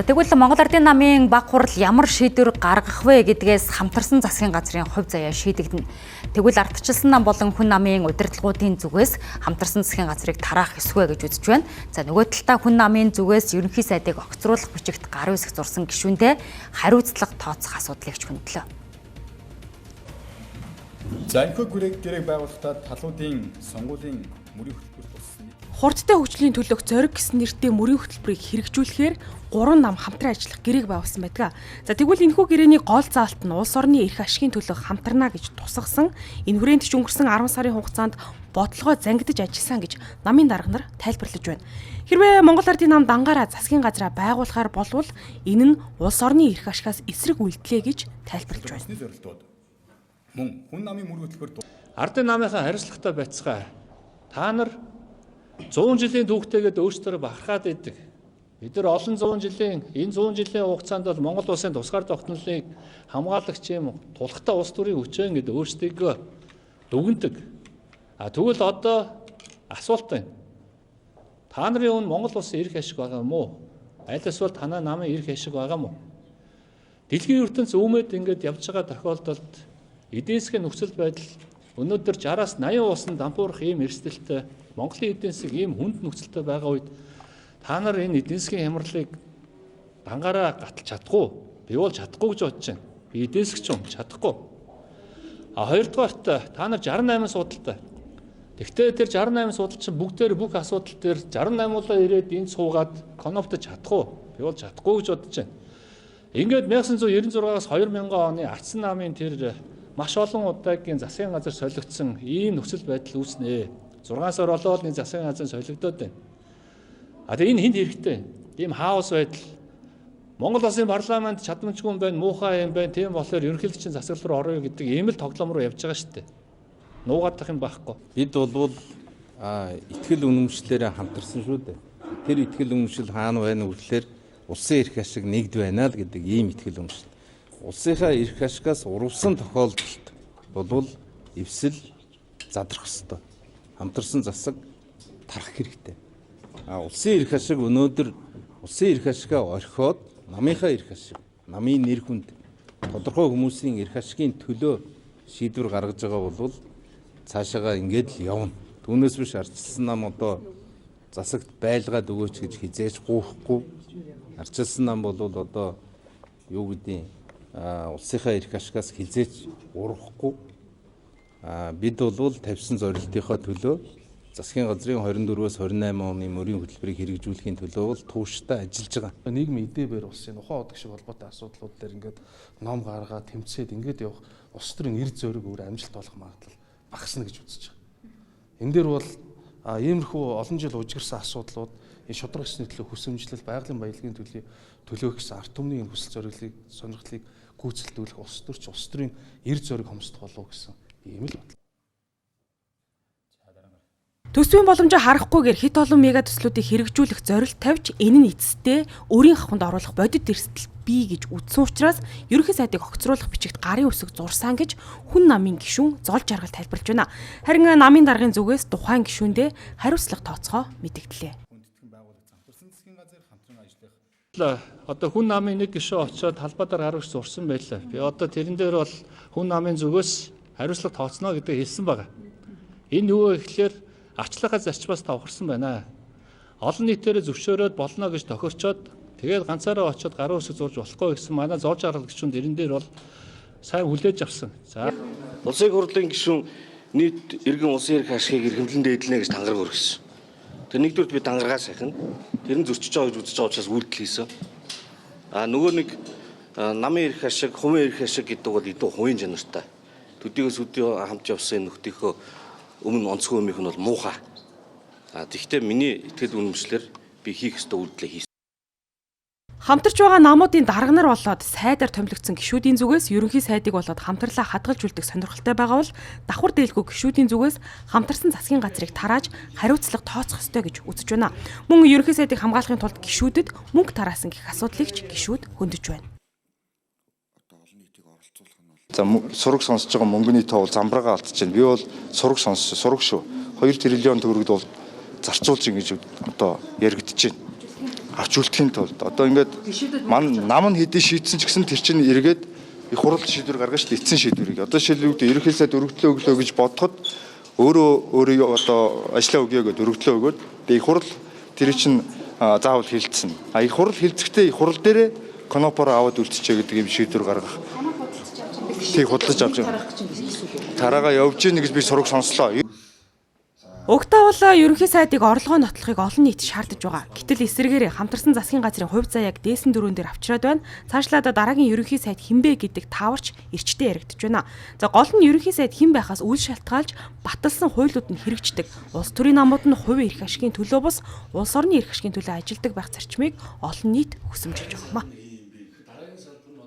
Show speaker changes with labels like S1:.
S1: За, тэгвэл Монгол Ардын намын баг хурал ямар шийдвэр гаргах вэ гэдгээс хамтарсан засгийн газрын хувь заяа шийдэгдэнэ. Тэгвэл ардчилсан нам болон хүн намын удирдлагуудын зүгээс хамтарсан засгийн газрыг тараах ёсгүй гэж үзэж байна. За, нөгөө талдаа хүн намын зүгээс ерөнхий сайдыг огцруулах бичигт гарын үсэг зурсан гишүүндээ хариуцлага тооцох асуудлыг ч хөндлөө.
S2: За, энэхүү гэрээг байгуулахдаа талуудын сонгуулийн мөрийн хөтөлбөр туссан.
S3: Хурдтай хөгжлийн төлөөх зориг гэсэн нэртэй мөрийн хөтөлбөрийг хэрэгжүүлэхээр гурван нам хамтран ажиллах гэрээг байгуулсан байдаг. За, тэгвэл энэхүү гэрээний гол заалт нь улс орны эрх ашигын төлөө хамтарна гэж тусгасан. Энэ хүрээнд ч өнгөрсөн 10 сарын хугацаанд бодлогоо зангидаж ажилласан гэж намын дарга нар тайлбарлаж байна. Хэрвээ Монгол Ардын нам дангаараа засгийн газраа байгуулахаар болвол энэ нь улс орны эрх ашигаас эсрэг үйлдэлээ гэж тайлбарлаж байна.
S2: Зорилтууд мөн хүн намын мөр хөтөлбөр
S4: Ардын намынхаа хариуцлагатай байцгаа. Та нар 100 жилийн түүхтэйгээд өөрсдөө бахархаад идэг. Бид нар олон зуун жилийн, энэ 100 жилийн хугацаанд бол Монгол улсын тусгаар тогтнолыг хамгаалагч юм тулхтай улс төрийн хүчээн гэдэг өөрсдийгөө дүгнэдэг. А тэгвэл одоо асуулт байна. Та нарын өмнө Монгол улсын эрх ашиг байгаа юм уу? Аль эсвэл танай намын эрх ашиг байгаа юм уу? Дэлхийн ертөнц өөмөд ингээд явж байгаа тохиолдолд эдийн засгийн нөхцөл байдал өнөөдөр 60-аас 80 улсын дампуурах ийм эрсдэлтэй, Монголын эдийн засаг ийм хүнд нөхцөлтэй байгаа үед та нар энэ эдийн засгийн хямралыг дангаараа гаталж чадахгүй. Би бол чадахгүй гэж бодож байна. Би эдийн засгч юм, чадахгүй. А хоёрдугаарт, та нар 68 судалтай. Тэгвэл тэр 68 судал чинь бүгдээр бүх асуудал дээр 68 улаа ирээд энд суугаад коноптож чадах уу? Би бол чадахгүй гэж бодож байна. Ингээд 1996-аас 2000 оны Ардсан намын тэр маш олон удаагийн засгийн газар солигдсон ийм нөхцөл байдал үүснэ. 6 сар болоод нэг засгийн газар солигдоод байна. А тэгээ энэ хэнд хэрэгтэй? Ийм хаос байдал. Монгол Улсын парламент чадамжгүй юм байна, муухай юм байна. Тийм болохоор ерөнхийлөгчийн засаглал руу орё гэдэг ийм л тоглоом руу явж байгаа шүү дээ. Нуугаадах юм байхгүй.
S5: Бид болвол итгэл үнэмшлээрээ хамтарсан шүү дээ. Тэр итгэл үнэмшил хаана байна вэ гэхээр улсын эрх ашиг нэгд байна л гэдэг ийм итгэл үнэмшил. Улсынхаа эрх ашигаас урвсан тохиолдолд болвол эвсэл задрах ёстой. Хамтарсан засаг тарах хэрэгтэй. А улсын эрх ашиг өнөөдөр улсын эрх ашигаа орхиод намынхаа эрх ашиг, намын нэр хүнд, тодорхой хүмүүсийн эрх ашигын төлөө шийдвэр гаргаж байгаа бол цаашаагаа ингээд л явна. Түүнээс биш ардчилсан нам одоо засагт байлгаад өгөөч гэж хизээж гуйхгүй. Ардчилсан нам бол одоо юу гэдгийг улсынхаа эрх ашигаас хизээж урвахгүй. Бид бол тавьсан зорилтынхоо төлөө, засгийн газрын 24-өөс 28 оны мөрийн хөтөлбөрийг хэрэгжүүлэхийн төлөө бол тууштай ажиллаж байгаа.
S6: Нийгмийн эдээ бээр улсын ухаан удаг шиг холбоотой асуудлууд дээр ингээд ном гаргаад тэмцээд ингээд явах улс төрийн эр зөриг өөр амжилт олох магадлал багасна гэж үзэж байгаа. Энэ дээр бол иймэрхүү олон жил ужигрсан асуудлууд, энэ шударга ёсны төлөө хүсэмжлэл, байгалийн баялагын төлөө гэсэн ард түмний энэ хүсэл зориглыг, сонирхлыг гүйцэлдүүлэх улс төрч, улс төрийн эр зөриг хомсдох болов гэсэн ийм л бодлоо.
S3: Төсвийн боломжоо харахгүйгээр хэт олон мега төслүүдийг хэрэгжүүлэх зорилт тавьж, энэ нь эцэстээ өөрийн хавханд оруулах бодит эрсдэл бий гэж үзсэн учраас ерөнхий сайдыг огцруулах бичигт гарын үсэг зурсан гэж хүн намын гишүүн Зол Жаргал тайлбарлаж байна. Харин намын даргын зүгээс тухайн гишүүндээ хариуцлага тооцохоо мэдэгдлээ.
S4: Одоо хүн намын нэг гишүүн очиод талбай дээр гарын үсэг зурсан байлаа. Би одоо тэрэн дээр бол хүн намын зүгээс хариуцлага тооцно гэдгийг хэлсэн байгаа. Энэ юу вэ гэхлээр арчлахаа зарчмаас давхарсан байна. Олон нийтээрээ зөвшөөрөөд болно гэж тохирчоод, тэгээд ганцаараа очиод гарын үсэг зурж болохгүй гэсэн манай Зол Жаргал гишүүнд эрен дээр бол сайн хүлээж авсан. За,
S7: Улсын хурлын гишүүн нийт иргэн улсын эрх ашигыг эрхэмлэн дээдлэнэ гэж тангараг өргөссөн. Тэр нэгдүгürt би тангаргаа сайхан. Тэр нь зөрчиж байгаа гэж үзэж байгаа учраас үйлдэл хийсэн. А нөгөө нэг намын эрх ашиг, хувийн эрх ашиг гэдэг бол илүү хувийн чанартай. Төдийгөөс өдөө хамт явсан энэ нөхдийнхөө өмнө онцгой өмнөх нь бол муухай. А тэгвэл миний итгэл үнэмшлэр би хийх ёстой үйлдэлээ хийсэн.
S3: Хамтарч байгаа намуудын дарга нар болоод сайдаар томилогдсон гишүүдийн зүгээс ерөнхий сайдыг болоод хамтарлаа хадгалж үлдэх сонирхолтой байгаа бол давхар дээлгүй гишүүдийн зүгээс хамтарсан засгийн газрыг тарааж хариуцлага тооцох ёстой гэж үзэж байна. Мөн ерөнхий сайдыг хамгаалахын тулд гишүүдэд мөнгө тараасан гэх асуудлыг ч гишүүд хөндөж байна.
S8: За, сураг сонсож байгаа мөнгөний тоо бол замбрагаа алдчихна. Би бол сураг сонссон, сураг шүү. 2 триллион төгрөгд бол зарцуулж ингэж одоо яригдчихэв. авч үлдэхин тулд одоо ингээд ман нам нь хэдий шийдсэн ч гэсэн тэр чинь эргээд их хурал шийдвэр гаргана шүү дээ, эцсийн шийдвэрийг. Одоо жишээлбэл ерөнхий сайд өргөдлөө өглөө гэж бодоход өөрөө өөрийгөө одоо ажлаа өгье гэдээ өргөдлөө өгөөд тэгээ их хурал тэр чинь заавал хилцсэн. А их хурал хилцэхдээ их хурал дээрээ конопороо аваад үлдчихэ гэдэг юм шийдвэр гаргах. Тэг худалдаж авч байгаа. Тараагаа явж гин гэж би сураг сонслоо.
S3: Угтаа бол ерөнхий сайдыг орлогоо нотлохыг олон нийт шаардаж байгаа. Гэтэл эсрэгээр хамтарсан засгийн газрын хувь заяаг дээсэн дөрүүн дээр авчираад байна. Цаашлаад дараагийн ерөнхий сайд хинбэ гэдэг тааварч эрчтэй яригдж байна. За гол нь ерөнхий сайд хэн байхаас үл шалтгаалж баталсан хуйлууд нь хэрэгждэг. Улс төрийн намууд нь хувийн эрх ашигын төлөө бус улс орны эрх ашигын төлөө ажилладаг байх зарчмыг олон нийт хүсэмжиж байгаа юм а.